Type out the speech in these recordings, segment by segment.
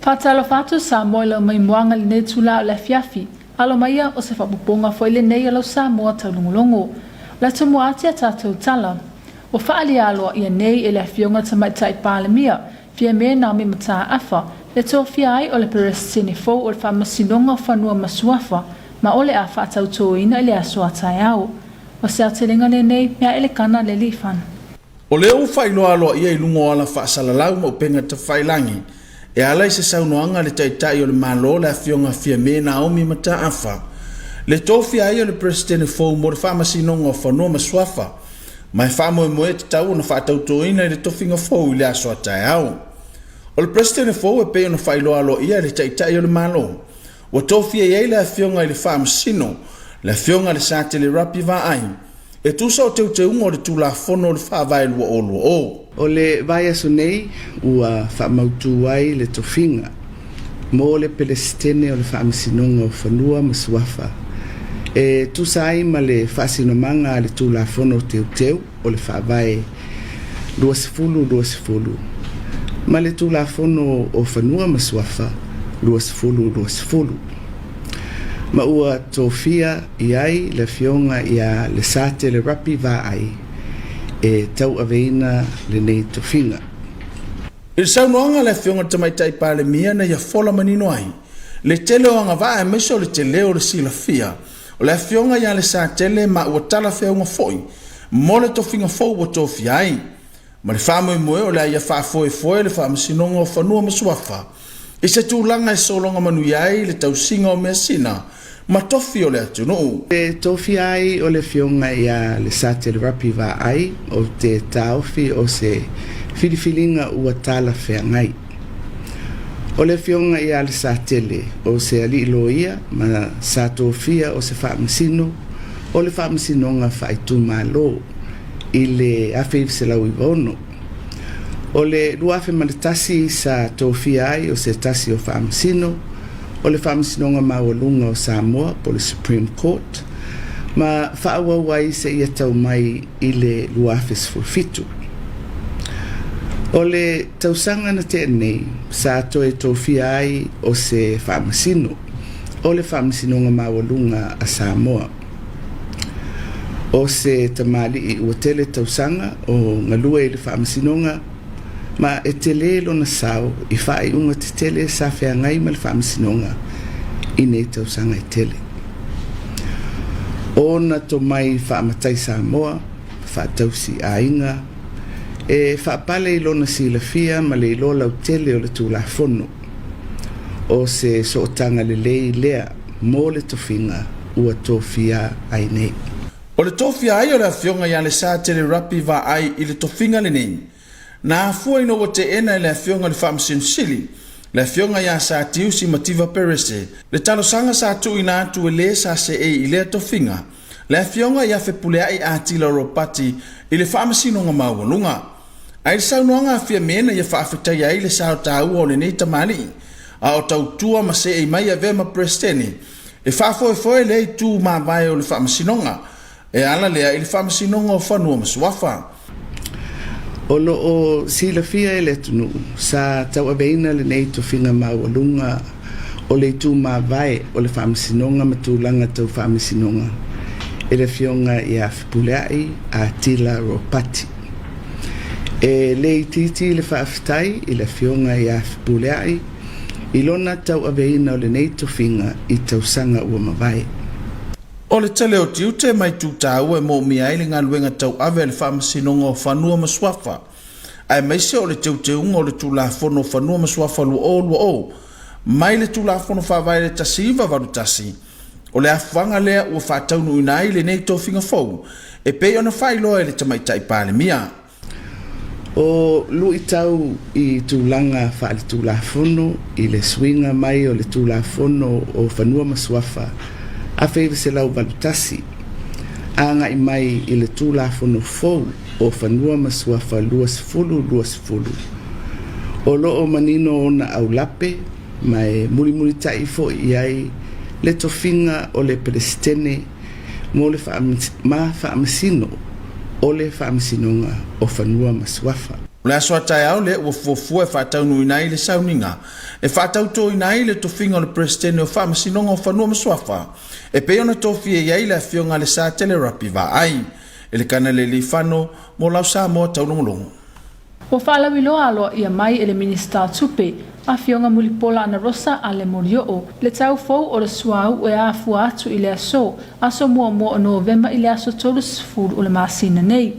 Faatalofa atu Samoa i lau maimoaga i lenei itula o le afiafi. Alo maia o se faaopoopoga foi lenei o lau Samoa taulogologo. O le atumua ati a tatou tala. Ua faaalia aloaia nei e le Afioga i le Tamaitai Palemia, Fiame Naomi Mataafa, le tofia ai o le Peresetene fou o le Faamasinoga o Fanua ma Suafa, ma o le a faatautoina i le aso a taeao. O se aotelega lenei, mea ele kana le lifana. O lea ua faailoa aloaia i luga o ala faasalalau ma upega tafailagi e ala i se saunoaga a le Taitai o le Malo le Afioga Fiame Naomi Mataafa, le tofia ai o le Peresetene fou mo le Faamasinoga o Fanua ma Suafa, ma e faamoemoe e tatau ona faatautoina i le tofiga fou i le aso a taeao. O le Peresetene fou e pei ona faailoa aloaia e le Taitai o le Malo, ua tofia i ai le Afioga i le Faamasino, le Afioga i le Satele Rapi Vaai, e tusa o teuteuga o le Tulafono o le Faavae 2020. O le vaiaso nei ua faamautu ai le tofiga mo le Pelesitene o le Faamasinoga o Fanua ma Suafa e tusa ai ma le faasinomaga a le Tulafono Teuteu o le Faavae 2020 ma le Tulafono o Fanua ma Suafa 2020, ma ua tofia i ai le Afioga ia Lesatele Rapi Vaai e tauaveina lenei tofiga. I le saunoaga a le Afioga i le Tamaitai Palemia na ia fola manino ai le tele o agavaa aemaise o le tele o le silafia o le Afioga ia Lesatele ma ua talafeauga foi mo le tofiga fou ua tofia ai, ma le faamoemoe o le a ia faafoefoe le Faamasinoga o Fanua ma Suafa i se tulaga e sologa manuia ai le tausiga o measina ma tofi o le atunuu. E tofia ai o le Afioga ia Lesatele Rapi Vaai ou te taofi o se filifiliga ua talafeagai. O le Afioga ia Lesatele o se alii loia ma sa tofia o se faamasino o le Faamasinoga Faaitumalo i le 1996. O le 2001 sa tofia ai o se tasi o faamasino o le Faamasinoga Maualuga o Samoa po o le Supreme Court ma faaauau ai seia tau mai i le 2017. O le tausaga na tea nei sa toe tofia ai o se faamasino o le Faamasinoga Maualuga a Samoa. O se tamalii ua tele tausaga o galue i le Faamasinoga ma e tele lona sao i faaiuga tetele sa feagai ma le Faamasinoga i nei tausaga e tele. O ona tomai faamatai Samoa, faatausi aiga, e faapale i lona silafia ma le iloa lautele o le Tulafono. O se sootaga lelei lea mo le tofiga ua tofia ai nei. O le tofia ai o le Afioga ia Lesatele Rapi Vaai i le tofiga lenei, na afua ina ua teena e le Afioga i le Faamasino Sili, le Afioga ia Satiusi Mativa Perese, le talosaga sa tuuina atu e le sa seei i lea tofiga, le Afioga ia Fepuleai Atila Ropati i le Faamasinoga Maualuga. A i le saunoaga a Fiame na ia faafetaia ai le sao taua o lenei tamalii, a o tautua ma seei mai avea ma Peresetene, e faafoefoe lea itu mavae o le Faamasinoga, e ala lea i le Faamasinoga o Fanua ma Suafa. O lo o silafia e le atunuu, sa tauaveina lenei tofiga maualuga o le itu mavae o le Faamasinoga ma tulaga tau Faamasinoga e le Afioga ia Fepuleai Atila Ropati. E le itiiti le faafetai i le Afioga ia Fepuleai i lona tauaveina o lenei tofiga i tausaga ua mavae. O le tele o tiute ma itu taua e moomia ai le galuega tauave a le Faamasinoga o Fanua ma Suafa, aemaise o le teuteuga o le Tulafono o Fanua ma Suafa 2020 mai le Tulafono Faavae le 1981, o le afuaga lea ua faataunuuina ai lenei tofiga fou e pei ona faailoa e le Tamaitai Palemia. O luitau i tulaga faaletulafono i le suiga mai o le Tulafono o Fanua ma Suafa 1981 agai mai i le Tulafono fou o Fanua ma Suafa 2020, o lo o manino ona aulape ma e mulimulitai foi i ai le tofiga o le Peresetene mo le ma Faamasino o le Faamasinoga o Fanua ma Suafa. O le aso a taeao lea ua fuafua e faataunuuina ai le sauniga e faatautoina ai le tofiga o le Peresetene o Faamasinoga o Fanua ma Suafa e pei ona tofia i ai le Afioga a Lesatele Rapi Vaai Elekana Lealeifano mo lau Samoa Taulogologo. Ua faalauiloa aloaia mai e le Minisita o Tupe, Afioga Mulipola Anarosa Ale Molioo, le tau fou o le suauu e afua atu i le aso, aso muamua o Novema i le aso 30 o le masina nei.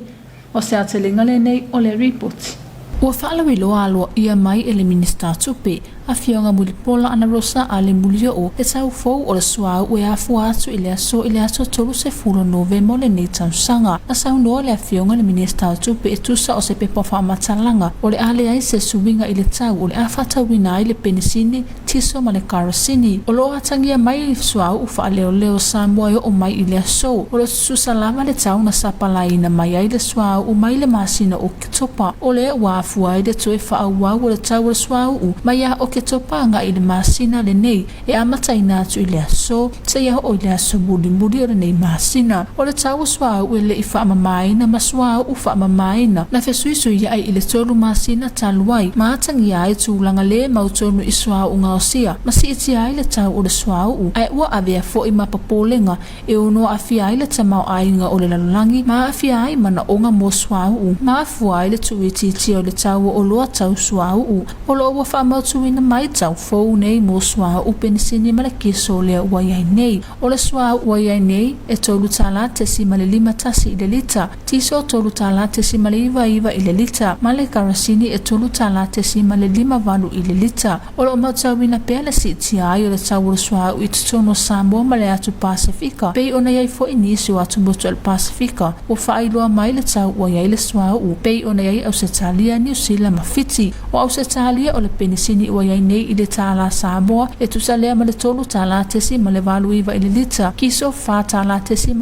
O se aotelega lenei o le Ripoti. Ua faalauiloa aloaia mai e le Minisita o Tupe, Afioga Mulipola Anarosa Ale Molioo, le tau fou o le suauu e afua atu i le aso i le aso 30 o Novema o lenei tausaga. Na saunoa le Afioga i le Minisita o Tupe e tusa o se pepa faamatalaga o le a leai se suiga i le tau o le a faatauina ai le penisini, tiso ma le karosini. O lo o atagia mai suauu faaleoleo o Samoa e oo mai i le aso. O lo o tutusa lava le tau na sapalaiina mai ai le suauu mai le masina o Oketopa, o lea ua afua ai le toe faaauau o le tau o le suauu mai ia Oketopa agai i le masina lenei e amataina atu i le aso seia oo i le aso mulimuli o lenei masina. O le tau o suauu e le i faamamaina ma suauu faamamaina na fesuisuiai i le 3 masina talu ai ma atagia ai tulaga le mautonu i suauu gaosia ma siitia ai le tau o le suauu ae ua avea foi ma popolega e ono aafia ai le tamaoaiga o le lalolagi ma aafia ai manaoga mo suauu ma afua ai le tuuitiitia o le tau o oloa tau suauu. O lo o ua faamautuina mai tau fou nei mo suauu penisini ma le kiso lea ua i ai nei. O le suauu ua i ai nei e $3.51 i le lita, tiso $3.99 i le lita, ma le karasini e $3.58 i le lita. O lo o matauina pea le siitia ai o le tau o le suauu i totonu o Samoa ma le atu Pasefika, pei ona i ai foi nisi o atumotu o le Pasefika ua faailoa mai le tau ua i ai le suauu, pei ona i ai Ausetalia, Niu Sila ma Fiti. O Ausetalia o le penisini ua i ai nei i le tālā Samoa e tusa lea ma le $3.89 i le lita, kiso $4.50 i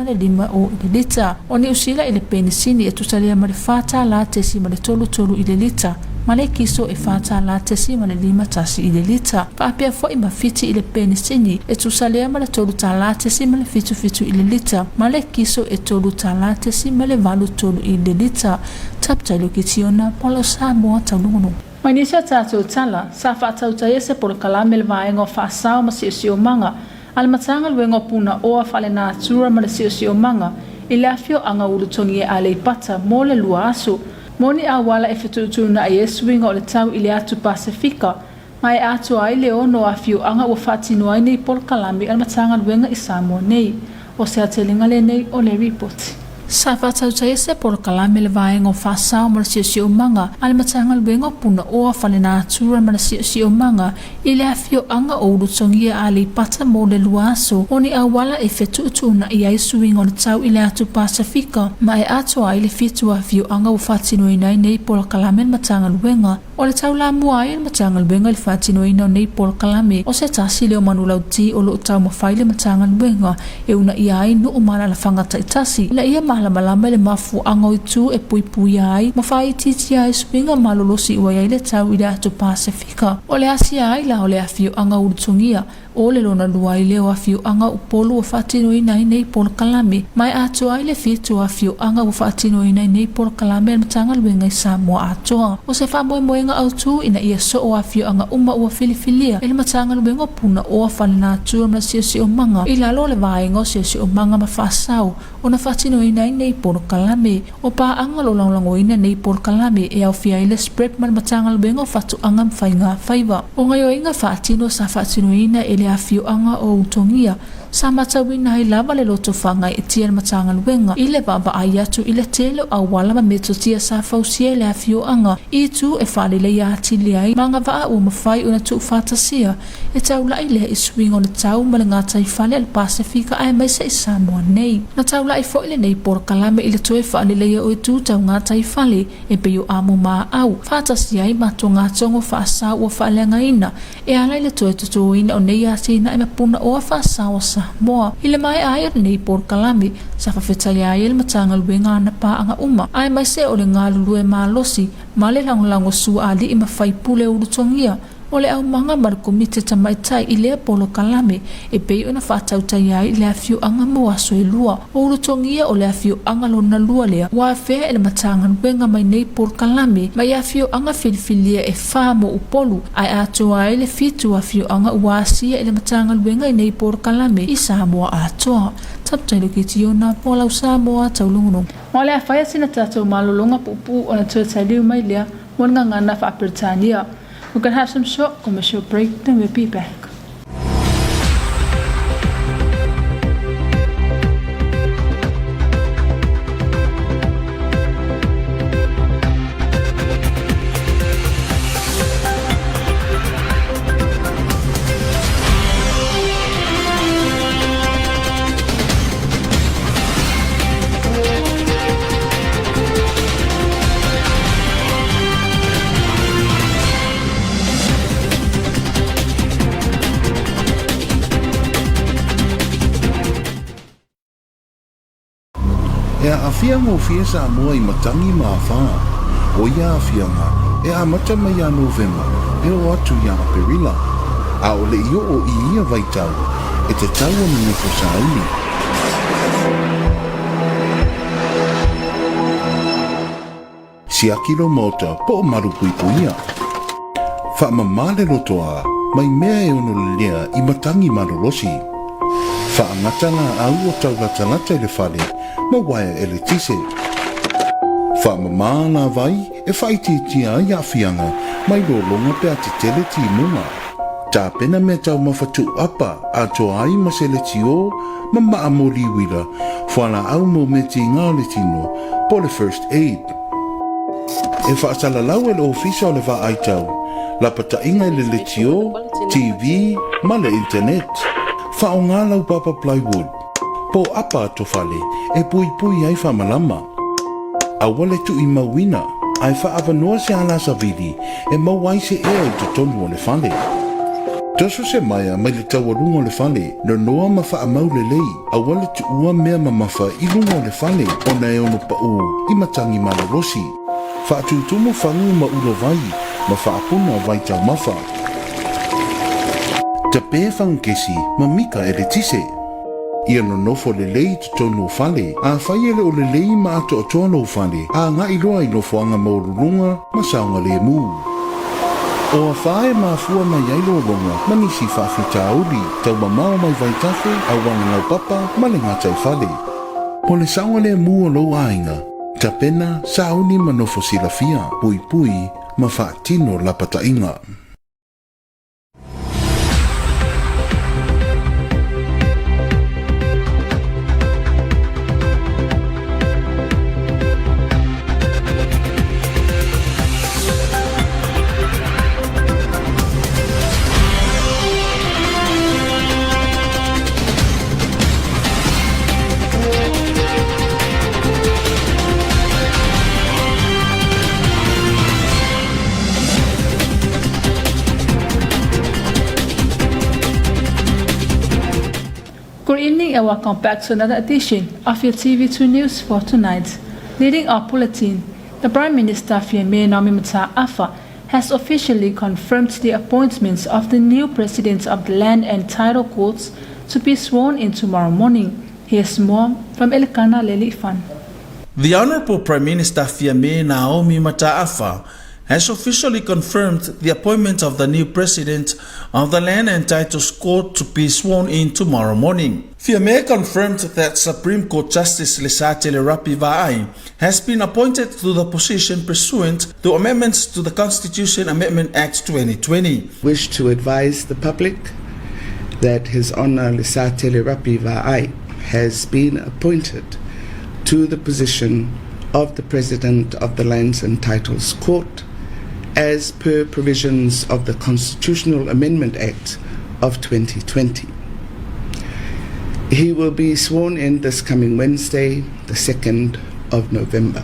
le lita. O Niu Sila i le penisini e tusa lea ma le $4.33 i le lita, ma le kiso e $4.51 i le lita. Faapea foi ma Fiti i le penisini e tusa lea ma le $3.77 i le lita, ma le kiso e $3.83 i le lita. Taputailo Kitiona, mo lau Samoa Taulogologo. Mai nisi a tatou tala, sa faatautaia se polokalame i le vaega o Faasao ma Siosiomaga a le Matagaluega o Punaoa Faalenatura ma le Siosiomaga i le afioaga Ulutogia e Aleipata mo le 2 aso. Mo ni auala e fetuutuunai ai suiga o le tau i le atu Pasefika ma e atoa ai le 6 afioaga ua faatino ai nei polokalame a le Matagaluega i Samoa nei. O se aotelega lenei o le ripoti. Sa faatautaia se polokalame le vaega o Faasao ma le Siosiomaga a le Matagaluega o Punaoa Faalenatura ma le Siosiomaga i le afioaga o Ulutogia Aleipata mo le 2 aso, o ni auala e fetuutuunai ai suiga o le tau i le atu Pasefika ma e atoa ai le 7 afioaga ua faatinoina ai nei polokalame a le Matagaluega. O le taulamua ai a le Matagaluega i le faatinoina o nei polokalame, o se tasi lea o manulauti o lo o taumafai le Matagaluega e uunaia ai nuu ma alaalafaga taitasi ina ia malamalama i le mafuaaga o itu e puipuia ai ma faaitiitia ai suiga malolosi ua i ai le tau i le atu Pasefika. Ka. O le asia ai la o le afioaga Ulutogia, o le lona lua ai lea o afioaga Upolu ua faatinoina ai nei polokalame, ma e atoa ai le 7 o afioaga ua faatinoina ai nei polokalame a le Matagaluega i Samoa atoa. O se faamoemoega autu ina ia soo afioaga uma ua filifilia e le Matagaluega o Punaoa Faalenatura ma le Siosiomaga i lalo o le Vaega o Siosiomaga ma Faasao ona faatinoina ai nei polokalame. O paaga o lo o lagolagoina nei polokalame e aofia ai le SPREP ma le Matagaluega o Faatoaga ma Faiga Faiva. O gaoioiga faatino sa faatinoina e le afioaga o Utogia, sa matauina ai lava le loto faagaeetia e le Matagaluega i le vaavaai atu i le tele o auala ma metotia sa fausia e le afioaga i itu e faaleleia atili ai ma agavaa ua mafai ona tuufaatasia E taulai lea i suiga o le tau ma le gataifale a le Pasefika aemaise i Samoa nei. Na taulai foi lenei polokalame i le toe faaleleia o itu tau gataifale e pei o amo maau, faatasi ai ma togatogo faasao ua faaleagaina e ala i le toe totoina o nei atinae ma punaoa faasao a Samoa. I le maea ai o lenei polokalame, sa faafetaia ai e le Matagaluega ana paaga uma, aemaise o le galulue malosi ma le lagolago sua alii ma faipule ulutogia. o le aumaga ma le Komiti a Tamaitai i lea polokalame e pei ona faatautaia ai le afioaga mo aso e lua. Ua ulutogia o le afioaga lona lua lea ua afea e le Matagaluega mai nei polokalame mai afioaga filifilia e fa mo Upolu, ae atoa ai le fitu afioaga ua asia e le Matagaluega i nei polokalame i Samoa atoa. Taputailo Kitiona mo lau Samoa Taulogologo. Ma o le a fai sina tatou malologa puupuu ona toe tailiu mai lea mo le gagana faa-Peretania. We're gonna have some short commercial break, then we'll be back. E aafia gofie Samoa i matangi ma afā. O ia aafiaga, e amata mai iā Novema e oo atu iā Aperila. ʻAʻole i oo i ia waitau, e tatau ona nofo sauni. Siaki lou maota po o malupuipuia. Faamama le lotoa mai mea e ono lelea i matangi malolosi. Faagata laau o taulatalata i le fale ma uaea eletise. Faamama la vai e faaitiitia ai aafiaga mai lologa pe a tetele timuga. Tapena mea taumafa tuuapa atoa ai ma se letiō ma maa moli uila, fualaau mo mea tiga o le tino, po o le first aid. E faasalalau e le Ofisa o le Vaaitau, lapataiga i le letiō, TV ma le internet. Faaaoga lau papa plywood, po o apa atofale e puipui ai faamalama. Aua le tuuimauina, ae faaavanoa se ala savili e maua ai se ea i totonu o le fale. Toso se maea mai le taualuga o le fale, nonoa ma faamau lelei, aua le tuua mea mamafa i luga o le fale ona e ono paʻū i matagi malolosi. Faatutumu fagu ma ulovai ma faapuna vai taumafa. Tape fagukesi ma mika eletise. Ia nonofo lelei i totonu o fale. Afai e le o lelei ma atoatoa lou fale, agai loa i nofoaga maualuluga ma saogalemu. O afā e mafua mai ai lologa ma nisi faafitauli, taumamao mai vaitafe, auala laupapa ma le gataifale. O le saogalemu o lou aiga, tapena, sauni ma nofo silafia, puipui ma faatino lapataiga. Good evening and welcome back to another edition of your TV2 News for tonight. Leading our bulletin, the Prime Minister Fiame Naomi Mata'afa has officially confirmed the appointments of the new presidents of the Land and Title Courts to be sworn in tomorrow morning. Here's more from Elikana Lelifan. The Honorable Prime Minister Fiame Naomi Mata'afa has officially confirmed the appointment of the new president of the Land and Titles Court to be sworn in tomorrow morning. Fiame confirmed that Supreme Court Justice Lesatele Rapi Va'ai has been appointed to the position pursuant to amendments to the Constitution Amendment Act 2020. Wish to advise the public that His Honour Lesatele Rapi Va'ai has been appointed to the position of the President of the Lands and Titles Court as per provisions of the Constitutional Amendment Act of 2020. He will be sworn in this coming Wednesday, the 2nd of November.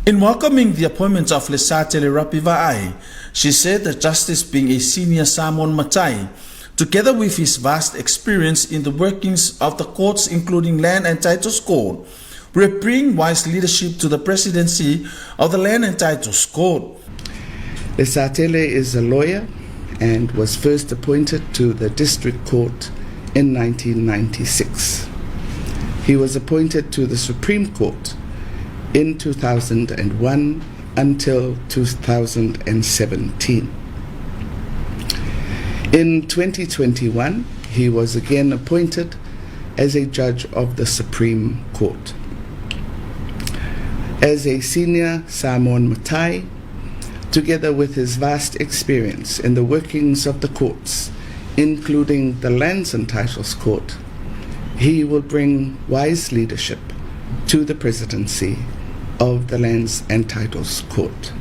In welcoming the appointment of Lesatele Rapi Va'ai, she said that Justice being a senior Samoan Matai, together with his vast experience in the workings of the courts including Land and Titles Court, will bring wise leadership to the presidency of the Land and Titles Court. Lesatele is a lawyer and was first appointed to the District Court in 1996. He was appointed to the Supreme Court in 2001 until 2017. In 2021, he was again appointed as a judge of the Supreme Court. As a senior Samoan Matai, together with his vast experience in the workings of the courts, including the Lands and Titles Court, he will bring wise leadership to the presidency of the Lands and Titles Court.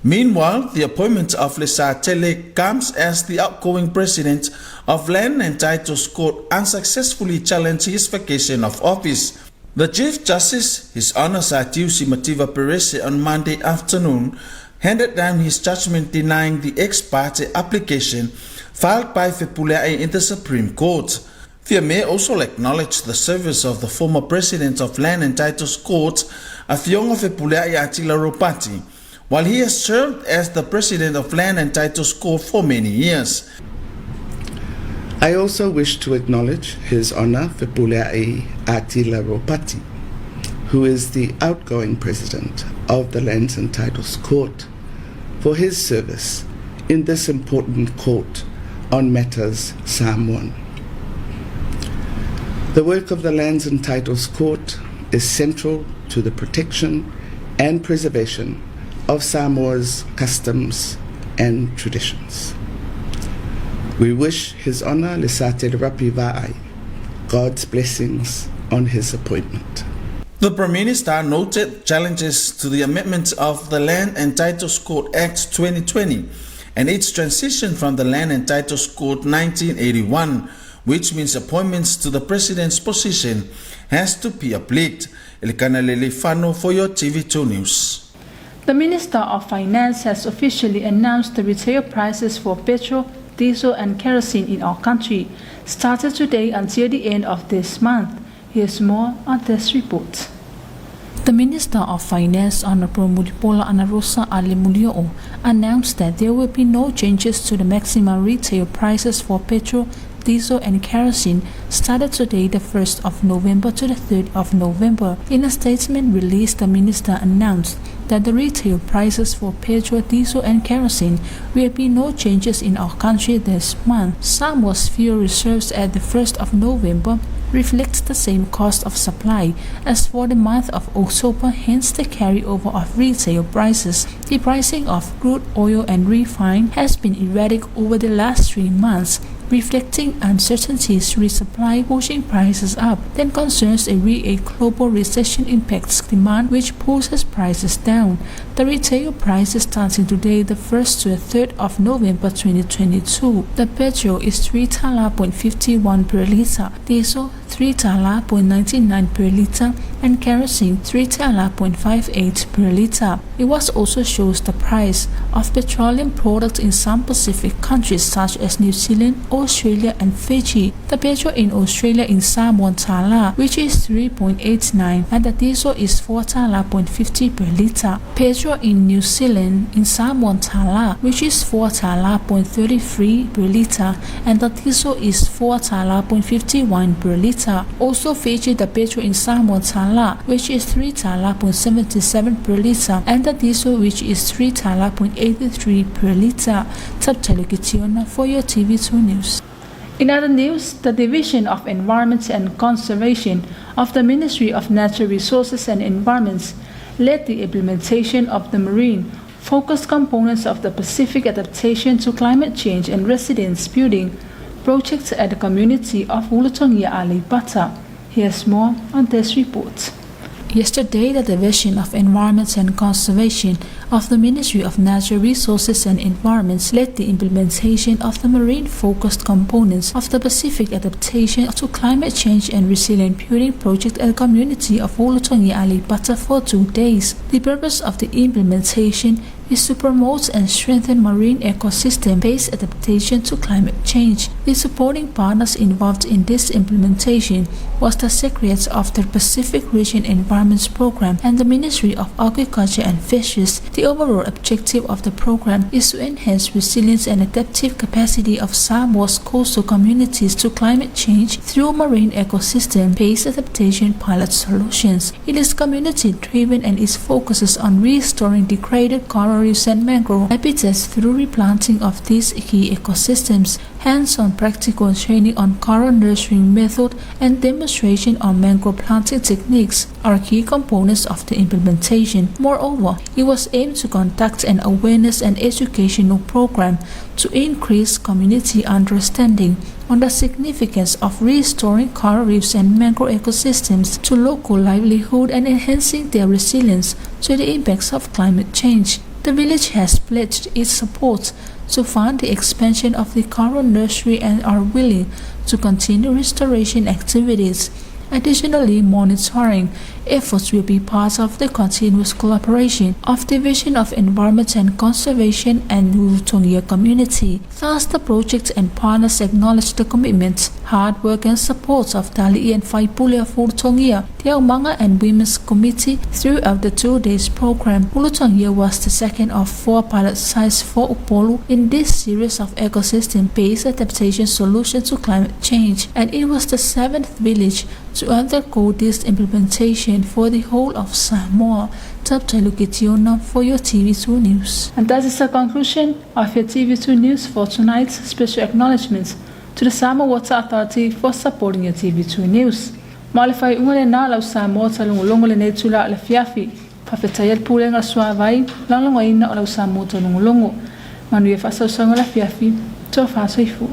Meanwhile, the appointment of Lesatele comes as the outgoing president of Land and Titles Court unsuccessfully challenged his vacation of office. The Chief Justice, His Honor Satiusi Mativa Perese, on Monday afternoon handed down his judgment denying the ex parte application filed by Fepuleai in the Supreme Court. Fiame also acknowledged the service of the former president of Land and Titles Court, Afioga Fepuleai Atila Ropati, while he has served as the president of Land and Titles Court for many years. I also wish to acknowledge His Honor Fepuleai Atila Ropati, who is the outgoing president of the Lands and Titles Court, for his service in this important court on matters Samoan. The work of the Lands and Titles Court is central to the protection and preservation of Samoa's customs and traditions. We wish His Honor Lesatele Rapi Va'ai God's blessings on his appointment. The Prime Minister noted challenges to the amendment of the Land and Titles Court Act 2020 and its transition from the Land and Titles Court 1981, which means appointments to the president's position has to be obliqued. Elikana Lelefano for your TV2 News. The Minister of Finance has officially announced the retail prices for petrol, diesel and kerosene in our country, started today until the end of this month. Here's more on this report. The Minister of Finance, Honorable Mulipola Anarosa Ale Molioo, announced that there will be no changes to the maximum retail prices for petrol, diesel and kerosene started today, the 1st of November to the 3rd of November. In a statement released, the minister announced that the retail prices for petrol, diesel and kerosene will be no changes in our country this month. Samoa's fuel reserves at the 1st of November reflects the same cost of supply as for the month of October, hence the carryover of retail prices. The pricing of crude oil and refined has been erratic over the last 3 months, reflecting uncertainties resupply pushing prices up. Then concerns a global recession impacts demand, which pushes prices down. The retail prices starting today, the 1st to the 3rd of November 2022. The petrol is $3.51 per liter, diesel $3.99 per liter, and kerosene $3.58 per liter. It was also shows the price of petroleum products in some Pacific countries such as New Zealand, Australia and Fiji. The petrol in Australia in Samoan tala, which is 3.89, and the diesel is $4.50 per liter. Petrol in New Zealand in Samoan tala, which is $4.33 per liter, and the diesel is $4.51 per liter. Also Fiji, the petrol in Samoan tala, which is $3.77 per liter, and the diesel, which is $3.83 per liter. Tabtalo for your TV2 News. In other news, the Division of Environment and Conservation of the Ministry of Natural Resources and Environment led the implementation of the marine focused components of the Pacific Adaptation to Climate Change and Resilience Building projects at the community of Ulutogia Aleipata. Here's more on this report. Yesterday, the Division of Environment and Conservation of the Ministry of Natural Resources and Environment led the implementation of the marine-focused components of the Pacific Adaptation to Climate Change and Resilient Building project at the community of Ulutogia Aleipata for 2 days. The purpose of the implementation is to promote and strengthen marine ecosystem-based adaptation to climate change. The supporting partners involved in this implementation was the Secretariat of the Pacific Region Environment Program and the Ministry of Agriculture and Fisheries. The overall objective of the program is to enhance resilience and adaptive capacity of Samoa's coastal communities to climate change through marine ecosystem-based adaptation pilot solutions. It is community-driven and it focuses on restoring degraded coral reefs and mangrove habitats through replanting of these key ecosystems. Hands-on practical training on coral nurturing method and demonstration on mangrove planting techniques are key components of the implementation. Moreover, it was aimed to conduct an awareness and educational program to increase community understanding on the significance of restoring coral reefs and mangrove ecosystems to local livelihood and enhancing their resilience to the impacts of climate change. The village has pledged its support to fund the expansion of the coral nursery and are willing to continue restoration activities. Additionally, monitoring efforts will be part of the continuous collaboration of Division of Environment and Conservation and Ulutogia community. Thus, the project and partners acknowledge the commitment, hard work and support of Dali and Faipule of Ulutogia, the Aumaga and Women's Committee throughout the 2 days program. Ulutogia was the second of 4 pilot sites for Upolu in this series of ecosystem-based adaptation solutions to climate change, and it was the 7th village to undergo this implementation for the whole of Samoa. Top for your TV2 News. And that is the conclusion of your TV2 News for tonight's special acknowledgements to the Samoa Water Authority for supporting your TV2 News. Ma le faaiuga lenā lau Samoa taulogologo lenei itulā o le afiafi. Faafetai ai le Pulega o le Suavai, lagolagoina o lau Samoa taulogologo. Manuia faasausauga o le afiafi, tofa soifua.